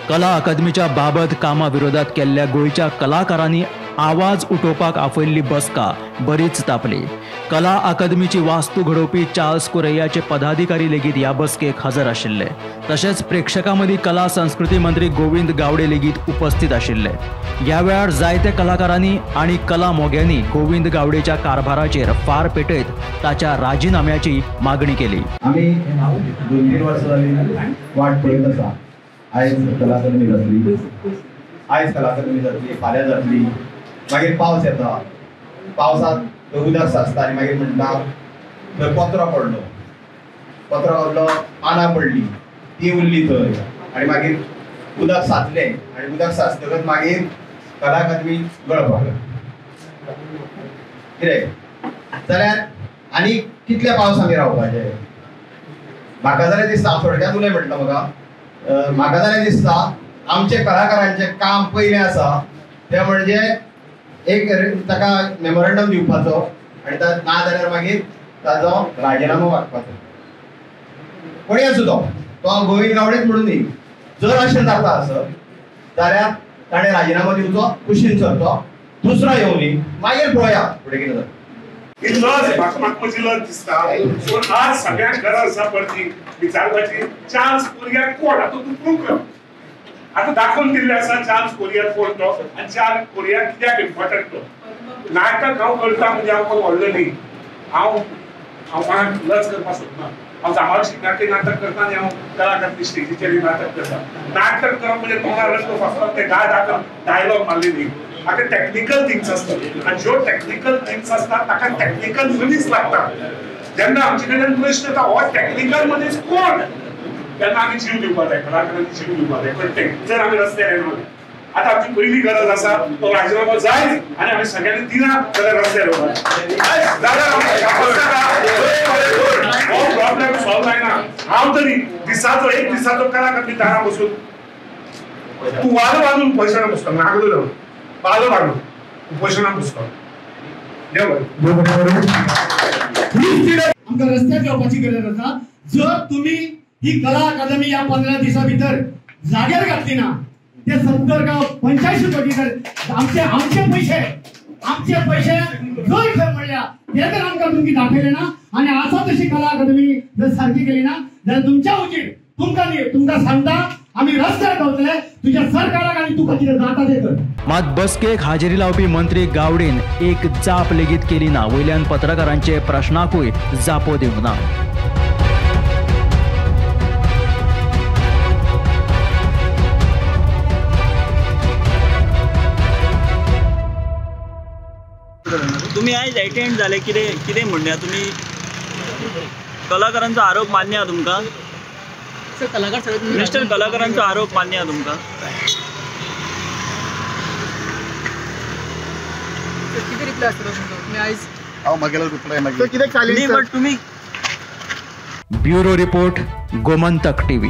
कला अकादमीच्या बाबत कामा विरोधात केल्ल्या गोंयच्या कलाकारांनी आवाज उठोवपाक आपयल्ली बसका बरीच तापली. कला अकादमीची वास्तू घडोवपी चार्ल्स कुरैयाचे पदाधिकारी लेगीत ह्या बसकेक हजर आशिल्ले. तशेंच प्रेक्षकां मदीं कला संस्कृती मंत्री गोविंद गावडे लेगीत उपस्थित आशिल्ले. ह्या वेळार जायते कलाकारांनी आनी कला मोग्यांनी गोविंद गावडेच्या कारभाराचेर फार पेटयत ताच्या राजीनाम्याची मागणी केली. आमी 2-3 वर्सां जाली वाट पळयत आसा. आयज कला अकादमी जातली, आयज कला अकादमी जातली, फाल्यां जातली, मागीर पावस येता, पावसांत उदक साचता आनी मागीर म्हणटा थंय पत्रो पडलो, पत्रो पडलो, पानां पडली, ती उरली थंय आनी मागीर उदक साचलें आनी उदक साचतकच मागीर कला अकादमी गळपाक लागली. कितें जाल्यार आनी कितले पावस आमी रावपाचे? म्हाका जाल्यार दिसता, हांव थोडक्यात उलय म्हटलं म्हाका, म्हाका जाल्यार दिसता आमचे कलाकारांचें काम पयलें आसा तें म्हणजे एक ताका मेमोरंडम दिवपाचो आनी ना जाल्यार मागीर ताजो राजिनामो मागपाचो. कोणी आसूं तो, तो गोविंद गावडेच म्हणून न्ही, जर अशें जाता आसत जाल्यार ताणें राजिनामो दिवचो, कुशीन सरचो, दुसरो येवनी, मागीर पळोवया फुडें कितें जाता. ही लज म्हाका म्हजी लज दिसता. आज सगळ्यांक गरज आसा परती विचारपाची, चार्ल्स कोरिया कोण? आतां तूं प्रूव कर. आतां दाखोवन दिल्लें आसा चार्ल्स कोरिया कोण तो आनी चार्ल्स कोरिया कित्याक इम्पॉर्टंट तो. नाटक हांव करता म्हणजे हांव कोण व्हडलो न्ही, हांव हांव कोणाक लज करपाक सोदना. हांव जांबावले शिगम्याकय नाटक करता आनी हांव कला अकादमी स्टेजीचेर नाटक करता. नाटक करप म्हणजे तोंडार रस्तो फासता ते गाय दाखोवन डायलॉग मारले न्ही. हाका टॅक्निकल थिंग्स आसतात आनी ज्यो टॅक्निकल थिंग्स आसतात ताका टॅक्निकल मनीस लागता. जेन्ना आमचे कडल्यान प्रश्न येता हो टॅक्निकल मनीस कोण, तेन्ना आमी जीव दिवपाक जाय, कलाकारांनी जीव दिवपाक जाय. प्रत्येक जर आमी रस्त्यार येना, आतां आमची पयली गरज आसा तो राजिनामो जायच आनी आमी सगळ्यांनी दिना जाल्यार रस्त्यार येवपाक जाल्यार हो प्रॉब्लेम सॉल्व जायना. हांव तरी दिसाचो एक दिसाचो कला अकादमी दारां बसून तूं वालो बांदून पयशांक बसता, नागलो बालो बांदून उपोशणाक बसता. देव आमकां रस्त्यार येवपाची गरज आसा. जर तुमी ही कला अकादमी ह्या 15 दिसां भितर जाग्यार घातली ना, ते 70 का 85 कोटी तर आमचे आमचे पयशे, आमचे पयशे जर खंय म्हणल्या ते तर आमकां तुमकां दाखयले ना. आनी आसा तशी कला अकादमी जर सारकी केली ना जाल्यार तुमच्या उजीर तुमकां न्ही, तुमकां सांगता आमी रस्त्यार पावतले, तुज्या सरकाराक आनी तुका कितें जाता तें कर. मात बसकेक हाजेरी लावपी मंत्री गावडेन एक जाप लेगीत केली ना. वयल्यान पत्रकारांचे प्रश्नाकूय जापो दिवंक ना. तुम्ही आयज एटेंड जाले, कितें कितें म्हणया तुमी? कलाकारांचो आरोप मान्य आहा तुमकां? मिस्टर, कलाकारांचो आरोप मान्य आहा तुमकां? कितें रिप्लाय आसतलो तुमचो? तुमी आयज हांव म्हगेलो रिप्लाय मागीर न्ही, बट तुमी. Bureau report, Gomantak TV.